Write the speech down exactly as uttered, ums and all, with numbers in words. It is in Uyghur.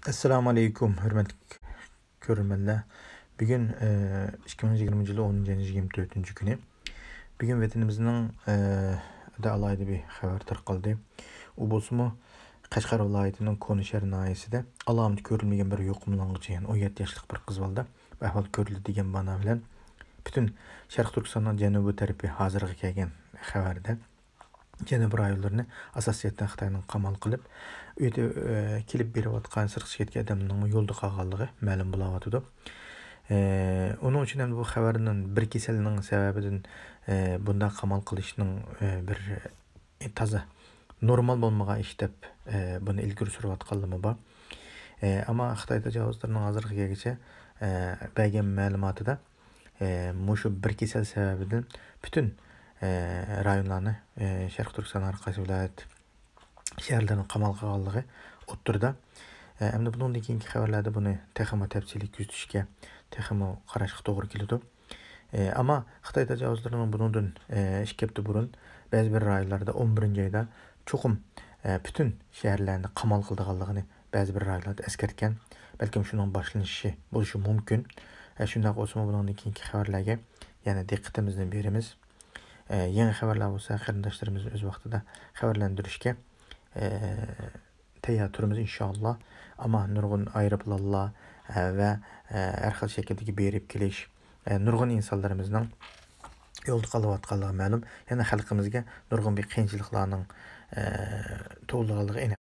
ئەسسالامۇ ئەلەيكۇم، ھۆرمەتلىك كۆرۈرمەنلەر. بۈگۈن، ئىككى مىڭ يىگىرمە يىلى ئونىنچى ئاينىڭ يىگىرمە تۆتىنچى كۈنى. بۈگۈن ۋەتىنىمىزنىڭ، ئە، ئالاھىدە بىر خەۋەر تارقالدى. ئۇ بولسىمۇ قەشقەر ۋىلايىتىنىڭ كونىشەھەر ناھىيەسىدە ئالامىتى كۆرۈلمىگەن بىر يۇقۇملانغۇچى، يەنى ئون يەتتە ياشلىق بىر قىز بالىدا بۇ ئەھۋال كۆرۈلدى دېگەن مانا بىلەن پۈتۈن شەرقىي تۈركىستاننىڭ جەنۇبىي تەرىپى ھازىرغا كەلگەن خەۋەردە جەنۇبىي رايونلىرىنى ئاساسىي جەھەتتىن خىتاينىڭ قامال قىلىپ، ئۇ يەردە، ئە، كېلىپ بېرىۋاتقان سىرتقا چىقىپ كەتكەن ئادەمنىڭمۇ يولدا قالغانلىقى مەلۇم بولاۋاتىدۇ. ئە، ئۇنىڭ ئۈچۈن ھەم بۇ خەۋەرنىڭ بىر كېسەلنىڭ سەۋەبىدىن، ئە، بۇنداق قامال قىلىشنىڭ، ئە، بىر تازا نورمال بولمىغان ئىش دەپ، ئە، بۇنى ئىلگىرى سۈرۈۋاتقانلىرىمۇ بار. ئە، ئەمما خىتاي تاجاۋۇزلىرىنىڭ ھازىرغا كەلگۈچە، ئە، بەرگەن مەلۇماتىدا، ئە، مۇشۇ بىر كېسەل سەۋەبىدىن پۈتۈن، ئە، رايونلارنى، ئە، شەرقىي تۈركىستان ھەر قايسى ۋىلايەت شەھەرلىرىنى قامال قىلغانلىقى ئوتتۇرىدا. ئە، ئەمدى بۇنىڭدىن كېيىنكى خەۋەرلەردە بۇنى تېخىمۇ تەپسىلىي كۆزىتىشكە، تېخىمۇ قاراشقا توغرا كېلىدۇ. ئە، ئەمما خىتاي تاجاۋۇزلىرىنىڭ بۇنىڭدىن، ئە، ئىككى ھەپتە بۇرۇن بەزى بىر رايونلاردا ئون بىرىنچى ئايدا چوقۇم، ئە، پۈتۈن شەھەرلەرنى قامال قىلىدىغانلىقىنى بەزى بىر رايونلاردا ئەسكەرتكەن. بەلكىم شۇنىڭ باشلىنىشى بولۇشى مۇمكىن. ئە، شۇنداق بولسىمۇ بۇنىڭدىن كېيىنكى خەۋەرلەرگە يەنە دىققىتىمىزنى بېرىمىز. ئە، يېڭى خەۋەرلەر بولسا قېرىنداشلىرىمىزنى ئۆز ۋاقتىدا خەۋەرلەندۈرۈشكە، ئە، تەييار تۇرىمىز ئىنشاللا. ئەمما نۇرغۇن ئايروپىلانلار، ئە، ۋە، ئە، ھەر خىل شەكىلدىكى بېرىپ كېلىش، ئە، نۇرغۇن ئىنسانلىرىمىزنىڭ يولدا قېلىۋاتقانلىقى مەلۇم. يەنە خەلقىمىزگە نۇرغۇن بىر قىيىنچىلىقلارنىڭ، ئە، تۇغۇلغانلىقى ئېنىق.